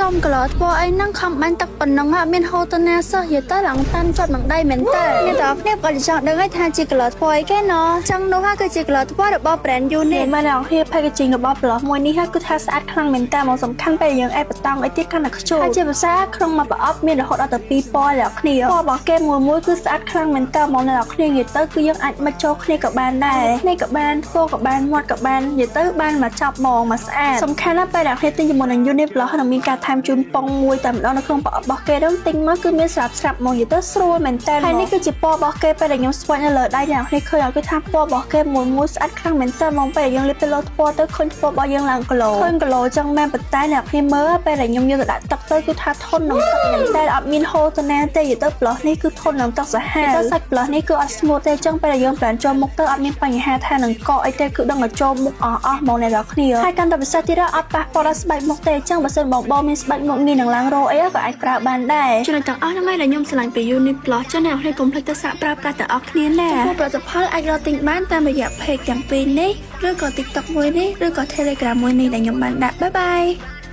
ចំក្លោថ្ពអីហ្នឹងខំបាញ់ទឹកប៉ុណ្ណឹងអត់មានហូរទៅណាសោះនិយាយទៅឡើងតាន់ជាប់នឹងដៃមែនតើអ្នកទាំងអស់គ្នាក៏ចង់ដឹងហើយថាជាក្លោថ្ពអីគេណចឹងនោះហើយគឺជាក្លោថ្ពរបស់ brand Unit មកអ្នកគ្នា packaging របស់ blush មួយនេះគឺថាស្អាតខ្លាំងមែនតើមកសំខាន់ពេលយើងអេបតង់អីទៀតកាន់តែខ្ជូតហើយជាភាសាក្នុងមួយប្រអប់មានរហូតដល់ទៅ2ពណ៌អ្នកគ្នាពណ៌របស់គេមួយមួយគឺស្អាតខ្លាំងមែនតើមកអ្នកគ្នានិយាយទៅគឺយើងអាចមកចូលគ្នាក៏បានដែរនេះក៏បានធ្វើក៏បានមាត់ក៏បាននិយាយទៅបានមកចាប់ហ្មងមកស្អាតសំខាន់ណាស់ពេលអ្នកគ្នាទិញជាមួយនឹង Unit blush នឹងមានការថែមជូនប៉ុងមួយតែម្ដងនៅក្នុងប្រអប់របស់គេនោះទិញមកគឺមានស្រាប់ស្រាប់ហ្មងនិយាយទៅស្រួលមែនតើហើយនេះគឺជាពណ៌របស់គេពេលដែលខ្ញុំស្វាញ់នៅលើដៃអ្នកគ្នាឃើញឲ្យគឺថាពណ៌របស់គេមួយមួយស្អាតខ្លាំងមែនតើហ្មងពេលដែលយើងលាបទៅលើពណ៌ទៅឃើញពណ៌របស់យើងឡើង glow ឃើញ glow ចឹងមែនប៉ុន្តែអ្នកគ្នាមើលពេលដែលខ្ញុំយកទៅដាក់ទឹកទៅគឺថាធន់នឹងទឹកមែនតើអត់មានហូរទៅណាទេនិយាយទៅ blush នេះគឺធន់នឹងទឹកសាហាវទៅសាច់ blush នេះគឺអត់ស្ងួតទេចឹងពេលដែលយើង blend ចូលមុខទៅអត់មានបញ្ហាថានឹងកកអីទេគឺដឹងតែចូលមុខអស់អស់ហ្មងអ្នកនរគ្នាហើយកាន់តែពិសេសទៀតអត់ប៉ះពាល់ដល់ស្បែកមុខទេចឹងបើសិនបងបងមានស្បែកមុខងាយនឹងឡើងរោអីក៏អាចប្រើបានដែរ ចំណុចទាំងអស់ហ្នឹងឯងដែលខ្ញុំស្រឡាញ់ពី Unit Plus ចឹងអ្នកនរគ្នាកុំភ្លេចទៅសាកប្រើប្រាស់ទាំងអស់គ្នាណាចំពោះផលិតផលអាចរកទិញបានតាមរយៈ page ទាំងពីរនេះឬក៏ TikTok មួយនេះឬក៏ Telegram មួយនេះដែលខ្ញុំបានដាក់bye bye.